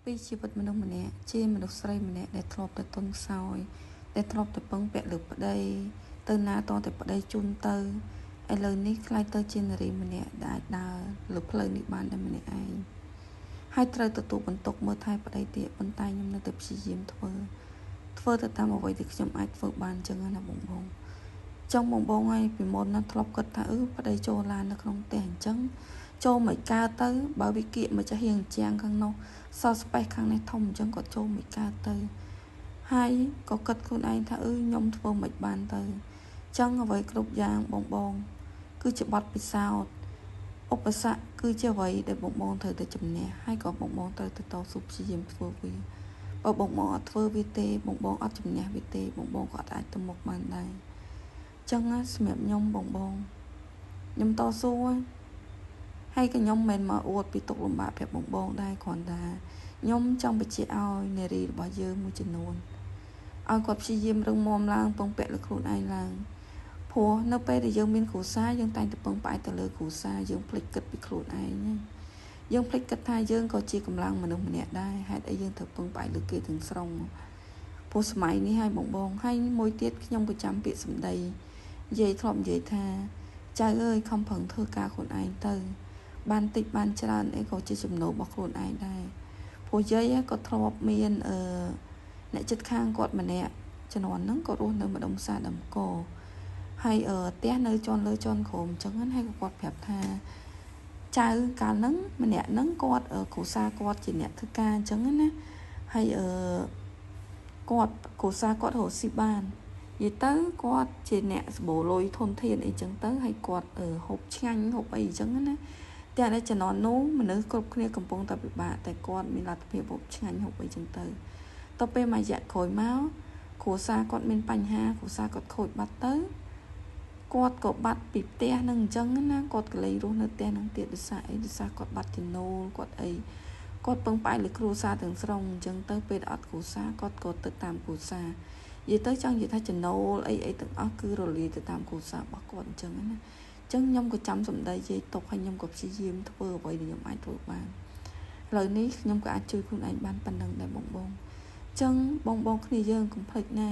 ពីជីវិតមនុស្សម្នាក់ជាមនុស្សស្រីម្នាក់ដែលធ្លាប់តែទន់ខ្សោយដែលធ្លាប់តែពឹងពាក់លើប្តីទៅណាតតែប្តីជូនទៅឥឡូវនេះក្លាយទៅជានារីម្នាក់ដែលអាចដើរលើផ្លូវនេះបានតែម្នាក់ឯងហើយត្រូវទទួលបន្ទុកមើលថែប្តីទៀតប៉ុន្តែខ្ញុំនៅតែព្យាយាមធ្វើទៅតាមអ្វីដែលខ្ញុំអាចធ្វើបានអញ្ចឹងណាបងបងចង់បងបងហើយពីមុនណាធ្លាប់គិតថាប្តីចូលឡាននៅក្នុងផ្ទះអញ្ចឹងចូលមិនកើតទៅបើវាគៀកមកចាស់រៀងជាងខាងនោះសល់ស្បេះខាងនេះធំអញ្ចឹងក៏ចូលមិនកើតទៅហើយក៏គិតខ្លួនឯងថាខ្ញុំធ្វើមិនបានទៅចឹងអ្វីគ្រប់យ៉ាងបងបងគឺជាបទពិសោធន៍ឧបសគ្គគឺជាអ្វីដែលបងបងត្រូវតែជំនះហើយក៏បងបងត្រូវតែតស៊ូព្យាយាមធ្វើវាបើបងបងអត់ធ្វើវាទេបងបងអត់ជំនះវាទេបងបងក៏អត់អាចទៅមុខបានដែរចឹងសម្រាប់ខ្ញុំបងបងខ្ញុំតស៊ូហើយក៏ខ្ញុំមិនមកអួតពីទុកលំបាកប្រាប់បងបងដែរគ្រាន់តែខ្ញុំចង់បញ្ជាក់ឲ្យនារីរបស់យើងមួយចំនួនឲ្យគាត់ព្យាយាមរឹងមាំឡើងពឹងពាក់លើខ្លួនឯងឡើងព្រោះនៅពេលដែលយើងមានគ្រួសារយើងតែងតែពឹងផ្អែកទៅលើគ្រួសារយើងភ្លេចគិតពីខ្លួនឯងយើងភ្លេចគិតថាយើងក៏ជាកម្លាំងមនុស្សម្នាក់ដែរហេតុអីយើងត្រូវពឹងផ្អែកលើគេទាំងស្រុងព្រោះសម័យនេះហើយបងបងហើយមួយទៀតខ្ញុំក៏ចាំពាក្យសម្ដីនិយាយធ្លាប់និយាយថាចៅអើយខំប្រឹងធ្វើការខ្លួនឯងទៅបានតិចបានច្រើនអីក៏ជាចំណូលរបស់ខ្លួនឯងដែរព្រោះយាយក៏ធ្លាប់មានអ្នកចិត្តខាងគាត់ម្នាក់ជំនាន់ហ្នឹងក៏រស់នៅម្ដុំផ្សារដើមកហើយផ្ទះនៅជាន់លើជាន់ក្រោមអញ្ចឹងហើយក៏គាត់ប្រាប់ថាចៅកាលហ្នឹងម្នាក់ហ្នឹងគាត់គ្រួសារគាត់ជាអ្នកធ្វើការអញ្ចឹងណាហើយគាត់គ្រួសារគាត់រកស៊ីបាននិយាយទៅគាត់ជាអ្នកសម្បូរលុយធនធានអីចឹងទៅហើយគាត់ហូបឆ្ងាញ់ហូបអីអញ្ចឹងណាតែในជំនាន់នោះមនុស្សគ្រប់គ្នាកំពុងតែពិបាកតែគាត់មានលទ្ធភាពហូបឆ្ងាញ់ហូបអីចឹងទៅទៅពេលមួយរយៈក្រោយមកគ្រួសារគាត់មានបញ្ហាគ្រួសារគាត់ខូចបាត់ទៅគាត់ក៏បាត់ពីផ្ទះនឹងអញ្ចឹងណាគាត់ក៏លែងរស់នៅផ្ទះនឹងទៀតដោយសារអីដោយសារគាត់បាត់ចំណូលគាត់អីគាត់ពឹងផ្អែកលើគ្រួសារទាំងស្រុងអញ្ចឹងទៅពេលអត់គ្រួសារគាត់ក៏ទៅតាមគ្រួសារនិយាយទៅចង់និយាយថាចំណូលអីអីទាំងអស់គឺរលាយទៅតាមគ្រួសាររបស់គាត់អញ្ចឹងណាអញ្ចឹងខ្ញុំក៏ចាំសម្ដីយាយទុកហើយខ្ញុំក៏ព្យាយាមធ្វើអ្វីដែលខ្ញុំអាចធ្វើបានឥឡូវនេះខ្ញុំក៏អាចជួយខ្លួនឯងបានប៉ុណ្ណឹងដែរបងបងអញ្ចឹងបងបងគ្នាយើងកុំភ្លេចណា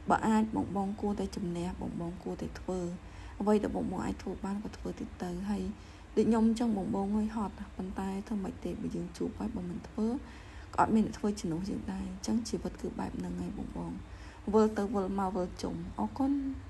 បើអាចបងបងគួរតែជំនះបងបងគួរតែធ្វើអ្វីដែលបងបងអាចធ្វើបានក៏ធ្វើតិចទៅហើយដូចខ្ញុំអញ្ចឹងបងបងអើយហត់ប៉ុន្តែធ្វើមិនទេបើយើងជួបហើយបើមិនធ្វើក៏អត់មានអ្នកធ្វើជំនួសយើងដែរអញ្ចឹងជីវិតគឺបែបហ្នឹងហើយបងបងវិលទៅវិលមកវិលជុំអរគុណ។